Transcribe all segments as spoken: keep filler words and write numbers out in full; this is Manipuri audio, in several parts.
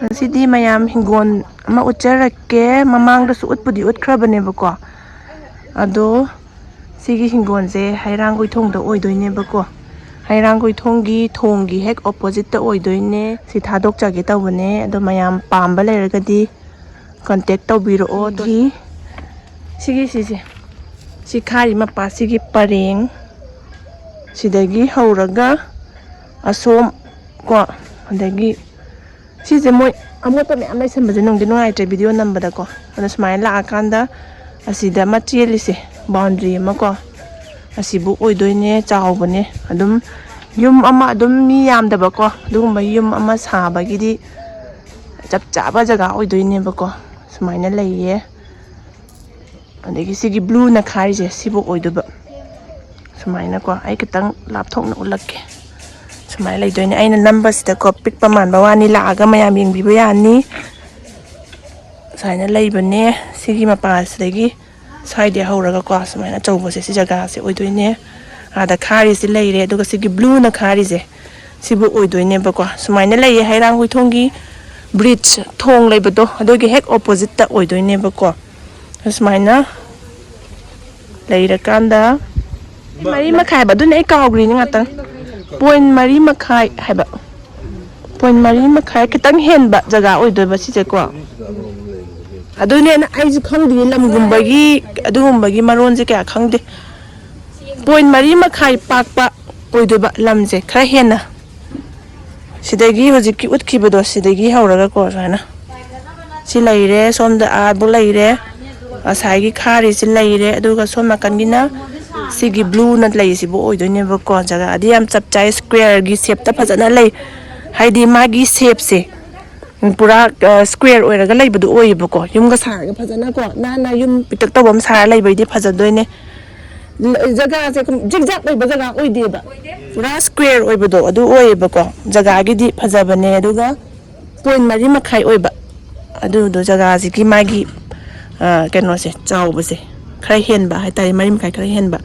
ꯉꯁꯤꯗꯤ ꯃꯌꯥꯝ ꯍꯤꯡꯒꯣꯜ ꯑꯃ ꯎꯠꯆꯔꯛꯀꯦ꯫ ꯃꯃꯥꯡꯗꯁꯨ ꯎꯠꯄꯨꯗꯤ ꯎꯠꯈ꯭ꯔꯕꯅꯦꯕꯀꯣ, ꯑꯗꯣ ꯁꯤꯒꯤ ꯍꯤꯡꯒꯣꯜꯁꯦ ꯍꯩꯔꯥꯡꯒꯣꯏꯊꯣꯡꯗ ꯑꯣꯏꯗꯣꯏꯅꯦꯕꯀꯣ꯫ ꯍꯩꯔꯥꯡꯒꯣꯏꯊꯣꯡꯒꯤ ꯊꯣꯡꯒꯤ ꯍꯦꯛ ꯑꯣꯄꯣꯖꯤꯠꯇ ꯑꯣꯏꯗꯣꯏꯅꯦ꯫ ꯁꯤ ꯊꯥꯗꯣꯛꯆꯒꯦ ꯇꯧꯕꯅꯦ, ꯑꯗꯣ ꯃꯌꯥꯝ ꯄꯥꯝꯕ ꯂꯩꯔꯒꯗꯤ ꯀꯟꯇꯦꯛ ꯇꯧꯕꯤꯔꯛꯑꯣ꯫ ꯑꯗꯒꯤ ꯁꯤꯒꯤ ꯁꯤꯁꯦ, ꯁꯤ ꯈꯥꯔꯤ ꯃꯄꯥꯁꯤꯒꯤ ꯄꯔꯦꯡ, ꯁꯤꯗꯒꯤ ꯍꯧꯔꯒ ꯑꯁꯣꯝ ꯀꯣ, ꯑꯗꯒꯤ ꯁꯤꯁꯦ ꯃꯣꯏ ꯑꯃꯣꯠꯄ ꯃꯌꯥꯝ ꯂꯩꯁꯟꯕꯁꯦ ꯅꯨꯡꯗꯤ ꯅꯨꯡꯉꯥꯏꯇ꯭ꯔꯦ ꯚꯤꯗꯤꯑꯣ ꯅꯝꯕꯗꯀꯣ꯫ ꯑꯗꯣ ꯁꯨꯃꯥꯏꯅ ꯂꯥꯛꯑꯀꯥꯟꯗ ꯑꯁꯤꯗ ꯑꯃ ꯆꯦꯜꯂꯤꯁꯦ, ꯕꯥꯎꯟꯗ꯭ꯔꯤ ꯑꯃ ꯀꯣ, ꯑꯁꯤꯕꯨ ꯑꯣꯏꯗꯣꯏꯅꯦ꯫ ꯆꯥꯎꯕꯅꯦ꯫ ꯑꯗꯨꯝ ꯌꯨꯝ ꯑꯃ, ꯑꯗꯨꯝ ꯃꯤ ꯌꯥꯝꯗꯕꯀꯣ, ꯑꯗꯨꯒꯨꯝꯕ ꯌꯨꯝ ꯑꯃ ꯁꯥꯕꯒꯤꯗꯤ ꯆꯞ ꯆꯥꯕ ꯖꯒꯥ ꯑꯣꯏꯗꯣꯏꯅꯦꯕꯀꯣ꯫ ꯁꯨꯃꯥꯏꯅ ꯂꯩꯌꯦ꯫ ꯑꯗꯒꯤ ꯁꯤꯒꯤ ꯕ꯭ꯂꯨꯅ ꯈꯥꯔꯤꯁꯦ ꯁꯤꯕꯨ ꯑꯣꯏꯗꯣꯏꯕ꯫ ꯁꯨꯃꯥꯏꯅꯀꯣ, ꯑꯩ ꯈꯤꯇꯪ ꯂꯥꯞꯊꯣꯛꯅ ꯎꯠꯂꯛꯀꯦ꯫ ꯁꯨꯃꯥꯏꯅ ꯂꯩꯗꯣꯏꯅꯦ꯫ ꯑꯩꯅ ꯅꯝꯕꯁꯤꯗꯀꯣ ꯄꯤꯛꯄ ꯃꯥꯟꯕ ꯋꯥꯅꯤ, ꯂꯥꯛꯑꯒ ꯃꯌꯥꯝ ꯌꯦꯡꯕꯤꯕ ꯌꯥꯅꯤ꯫ ꯁꯨꯃꯥꯏꯅ ꯂꯩꯕꯅꯦ꯫ ꯁꯤꯒꯤ ꯃꯄꯥꯁꯤꯗꯒꯤ ꯁ꯭ꯋꯥꯏꯗꯩ ꯍꯧꯔꯒꯀꯣ, ꯁꯨꯃꯥꯏꯅ ꯑꯆꯧꯕꯁꯦ ꯁꯤ ꯖꯒꯥꯁꯦ ꯑꯣꯏꯗꯣꯏꯅꯦ꯫ ꯑꯥꯗ ꯈꯥꯔꯤꯁꯦ ꯂꯩꯔꯦ, ꯑꯗꯨꯒ ꯁꯤꯒꯤ ꯕ꯭ꯂꯨꯅ ꯈꯥꯔꯤꯁꯦ ꯁꯤꯕꯨ ꯑꯣꯏꯗꯣꯏꯅꯦꯕꯀꯣ꯫ ꯁꯨꯃꯥꯏꯅ ꯂꯩꯌꯦ ꯍꯩꯔꯥꯡꯒꯣꯏꯊꯣꯡꯒꯤ ꯕ꯭ꯔꯤꯖ, ꯊꯣꯡ ꯂꯩꯕꯗꯣ, ꯑꯗꯨꯒꯤ ꯍꯦꯛ ꯑꯣꯄꯣꯖꯤꯠꯇ ꯑꯣꯏꯗꯣꯏꯅꯦꯕꯀꯣ꯫ ꯁꯨꯃꯥꯏꯅ ꯂꯩꯔꯀꯥꯟꯗ ꯃꯔꯤ ꯃꯈꯥꯏ ꯍꯥꯏꯕ, ꯑꯗꯨꯅ ꯑꯩ ꯀꯥꯎꯈ꯭ꯔꯤꯅꯤ ꯉꯥꯛꯇꯪ꯫ ꯄꯣꯏꯟ ꯃꯔꯤ ꯃꯈꯥꯏ ꯍꯥꯏꯕ, ꯄꯣꯏꯟ ꯃꯔꯤ ꯃꯈꯥꯏ ꯈꯤꯇꯪ ꯍꯦꯟꯕ ꯖꯒꯥ ꯑꯣꯏꯗꯣꯏꯕ ꯁꯤꯁꯦꯀꯣ꯫ ꯑꯗꯨꯅꯦꯅ ꯑꯩꯁꯨ ꯈꯪꯗꯦ, ꯂꯝꯒꯨꯝꯕꯒꯤ ꯑꯗꯨꯒꯨꯝꯕꯒꯤ ꯃꯔꯣꯟꯁꯦ ꯀꯌꯥ ꯈꯪꯗꯦ꯫ ꯄꯣꯏꯟ ꯃꯔꯤ ꯃꯈꯥꯏ ꯄꯥꯛꯄ ꯑꯣꯏꯗꯣꯏꯕ ꯂꯝꯁꯦ, ꯈꯔ ꯍꯦꯟꯅ꯫ ꯁꯤꯗꯒꯤ ꯍꯧꯖꯤꯛꯀꯤ ꯎꯠꯈꯤꯕꯗꯣ, ꯁꯤꯗꯒꯤ ꯍꯧꯔꯒꯀꯣ, ꯁꯨꯃꯥꯏꯅ ꯁꯤ ꯂꯩꯔꯦ, ꯁꯣꯝꯗ ꯑꯥꯕꯨ ꯂꯩꯔꯦ, ꯉꯁꯥꯏꯒꯤ ꯈꯥꯔꯤꯁꯤ ꯂꯩꯔꯦ, ꯑꯗꯨꯒ ꯁꯣꯝ ꯅꯥꯀꯟꯒꯤꯅ ꯁꯤꯒꯤ ꯕ꯭ꯂꯨꯅ ꯂꯩꯁꯤꯕꯨ ꯑꯣꯏꯗꯣꯏꯅꯦꯕꯀꯣ꯫ ꯖꯒꯥꯗꯤ ꯌꯥꯝ ꯆꯞ ꯆꯥꯏ, ꯁ꯭ꯀ꯭ꯋꯦꯔꯒꯤ ꯁꯦꯞꯇ ꯐꯖꯅ ꯂꯩ꯫ ꯍꯥꯏꯗꯤ ꯃꯥꯒꯤ ꯁꯦꯞꯁꯦ ꯄꯨꯔꯥ, ꯑ, ꯁ꯭ꯀ꯭ꯋꯦꯔ ꯑꯣꯏꯔꯒ ꯂꯩꯕꯗꯣ ꯑꯣꯏꯌꯦꯕꯀꯣ꯫ ꯌꯨꯝꯒ ꯁꯥꯔꯒ ꯐꯖꯅꯀꯣ ꯅꯥꯟꯅ ꯌꯨꯝ ꯄꯤꯛꯇꯛ ꯇꯧꯕ ꯑꯃ ꯁꯥꯔ ꯂꯩꯕꯩꯗꯤ ꯐꯖꯗꯣꯏꯅꯦ꯫ ꯂ-, ꯖꯒꯥꯁꯦ ꯖꯤꯛꯖꯥꯛ ꯂꯩꯕ ꯖꯒꯥ ꯑꯣꯏꯗꯦꯕ, ꯄꯨꯔꯥ ꯁ꯭ꯀ꯭ꯋꯦꯔ ꯑꯣꯏꯕꯗꯣ ꯑꯗꯨ ꯑꯣꯏꯌꯦꯕꯀꯣ꯫ ꯖꯒꯥꯒꯤꯗꯤ ꯐꯖꯕꯅꯦ, ꯑꯗꯨꯒ ꯄꯣꯏꯟ ꯃꯔꯤ ꯃꯈꯥꯏ ꯑꯣꯏꯕ꯫ ꯑꯗꯨꯗꯣ ꯖꯒꯥꯁꯤꯒꯤ ꯃꯥꯒꯤ, ꯑ, ꯀꯩꯅꯣꯁꯦ, ꯆꯥꯎꯕꯁꯦ ꯈꯔ ꯍꯦꯟꯕ ꯍꯥꯏꯇꯥꯔꯦ, ꯃꯔꯤ ꯃꯈꯥꯏ ꯈꯔ ꯍꯦꯟꯕ꯫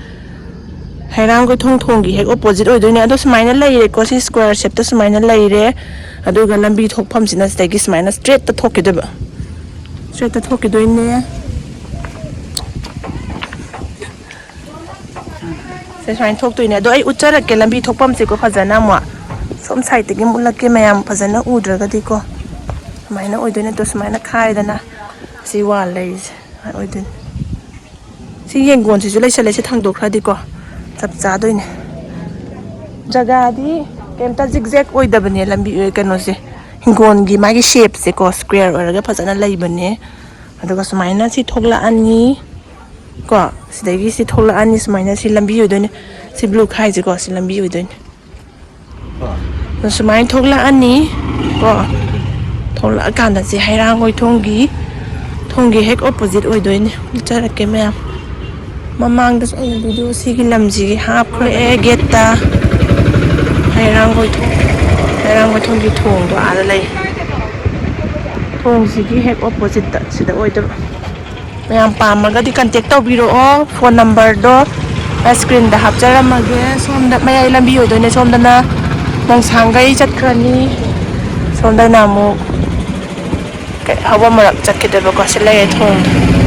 ꯍꯩꯔꯥꯡꯒꯣꯏꯊꯣꯡ ꯊꯣꯡꯒꯤ ꯍꯦꯛ ꯑꯣꯄꯣꯖꯤꯠ ꯑꯣꯏꯗꯣꯏꯅꯦ꯫ ꯑꯗꯣ ꯁꯨꯃꯥꯏꯅ ꯂꯩꯔꯦꯀꯣ, ꯁꯤ ꯁ꯭ꯀ꯭ꯋꯥꯔ ꯁꯦꯞꯇ ꯁꯨꯃꯥꯏꯅ ꯂꯩꯔꯦ꯫ ꯑꯗꯨꯒ ꯂꯝꯕꯤ ꯊꯣꯛꯐꯝꯁꯤꯅ ꯁꯤꯗꯒꯤ ꯁꯨꯃꯥꯏꯅ ꯁ꯭ꯇ꯭ꯔꯦꯠꯇ ꯊꯣꯛꯈꯤꯗꯣꯏꯕ, ꯁ꯭ꯇ꯭ꯔꯦꯠꯇ ꯊꯣꯛꯈꯤꯗꯣꯏꯅꯦ꯫ ꯁꯦ ꯁꯨꯃꯥꯏꯅ ꯊꯣꯛꯇꯣꯏꯅꯦ꯫ ꯑꯗꯣ ꯑꯩ ꯎꯠꯆꯔꯛꯀꯦ ꯂꯝꯕꯤ ꯊꯣꯛꯐꯝꯁꯦꯀꯣ ꯐꯖꯅ ꯑꯃꯨꯛ꯫ ꯁꯣꯝ ꯁꯥꯏꯠꯇꯒꯤ ꯑꯃꯨꯛ ꯎꯠꯂꯛꯀꯦ ꯃꯌꯥꯝ ꯐꯖꯅ ꯎꯗ꯭ꯔꯒꯗꯤꯀꯣ꯫ ꯁꯨꯃꯥꯏꯅ ꯑꯣꯏꯗꯣꯏꯅꯦ꯫ ꯑꯗꯣ ꯁꯨꯃꯥꯏꯅ ꯈꯥꯏꯗꯅ ꯁꯤ ꯋꯥꯜ ꯂꯩꯔꯤꯁꯦ ꯁꯨꯃꯥꯏꯅ ꯑꯣꯏꯗꯣꯏꯅꯦ꯫ ꯁꯤ ꯌꯦꯡꯒꯣꯟꯁꯤꯁꯨ ꯂꯩꯁꯜꯂꯦ꯫ ꯁꯤ ꯊꯥꯡꯗꯣꯛꯈ꯭ꯔꯗꯤꯀꯣ ꯆꯞ ꯆꯥꯗꯣꯏꯅꯦ꯫ ꯖꯒꯥꯗꯤ ꯀꯩꯝꯇ ꯖꯤꯛꯖꯦꯛ ꯑꯣꯏꯗꯕꯅꯦ ꯂꯝꯕꯤ, ꯀꯩꯅꯣꯁꯦ, ꯍꯤꯡꯒꯣꯜꯒꯤ ꯃꯥꯒꯤ ꯁꯦꯞꯁꯦꯀꯣ ꯁ꯭ꯀ꯭ꯋꯦꯔ ꯑꯣꯏꯔꯒ ꯐꯖꯅ ꯂꯩꯕꯅꯦ꯫ ꯑꯗꯨꯒ ꯁꯨꯃꯥꯏꯅ ꯁꯤ ꯊꯣꯛꯂꯛꯑꯅꯤ ꯀꯣ, ꯁꯤꯗꯒꯤ ꯁꯤ ꯊꯣꯛꯂꯛꯑꯅꯤ꯫ ꯁꯨꯃꯥꯏꯅ ꯁꯤ ꯂꯝꯕꯤ ꯑꯣꯏꯗꯣꯏꯅꯦ꯫ ꯁꯤ ꯕ꯭ꯂꯨ ꯈꯥꯏꯁꯦꯀꯣ, ꯁꯤ ꯂꯝꯕꯤ ꯑꯣꯏꯗꯣꯏꯅꯦ꯫ ꯑꯗꯣ ꯁꯨꯃꯥꯏꯅ ꯊꯣꯛꯂꯛꯑꯅꯤ ꯀꯣ꯫ ꯊꯣꯛꯂꯛꯑꯀꯥꯟꯗ ꯁꯤ ꯍꯩꯔꯥꯡꯒꯣꯏ ꯊꯣꯡꯒꯤ, ꯊꯣꯡꯒꯤ ꯍꯦꯛ ꯑꯣꯄꯣꯖꯤꯠ ꯑꯣꯏꯗꯣꯏꯅꯦ꯫ ꯎꯠꯆꯔꯛꯀꯦ ꯃꯌꯥꯝ꯫ ꯃꯃꯥꯡꯗꯁꯨ ꯑꯩꯅ ꯚꯤꯗꯤꯑꯣ ꯁꯤꯒꯤ ꯂꯝꯁꯤꯒꯤ ꯍꯥꯞꯈ꯭ꯔꯦ ꯒꯦꯠꯇ꯫ ꯍꯩꯔꯥꯡꯒꯣꯏ ꯊꯣꯡ, ꯍꯩꯔꯥꯡꯒꯣꯏ ꯊꯣꯡꯒꯤ ꯊꯣꯡꯗꯣ ꯑꯥꯗ ꯂꯩ꯫ ꯊꯣꯡꯁꯤꯒꯤ ꯍꯦꯛ ꯑꯣꯄꯣꯖꯤꯠꯇ ꯁꯤꯗ ꯑꯣꯏꯗꯣꯏꯕ꯫ ꯃꯌꯥꯝ ꯄꯥꯝꯃꯒꯗꯤ ꯀꯟꯇꯦꯛ ꯇꯧꯕꯤꯔꯛꯑꯣ꯫ ꯐꯣꯟ ꯅꯝꯕꯔꯗꯣ ꯑꯩ ꯁ꯭ꯀ꯭ꯔꯤꯟꯗ ꯍꯥꯞꯆꯔꯝꯃꯒꯦ꯫ ꯁꯣꯝꯗ ꯃꯌꯥꯏ ꯂꯝꯕꯤ ꯑꯣꯏꯗꯣꯏꯅꯦ꯫ ꯁꯣꯝꯗꯅ ꯃꯣꯡꯁꯥꯡꯒꯩ ꯆꯠꯈ꯭ꯔꯅꯤ꯫ ꯁꯣꯝꯗꯅ ꯑꯃꯨꯛ ꯀꯩ, ꯍꯧꯕ ꯃꯔꯛ ꯆꯠꯈꯤꯗꯣꯏꯕꯀꯣ꯫ ꯁꯤ ꯂꯩꯔꯦ ꯊꯣꯡꯗꯣ꯫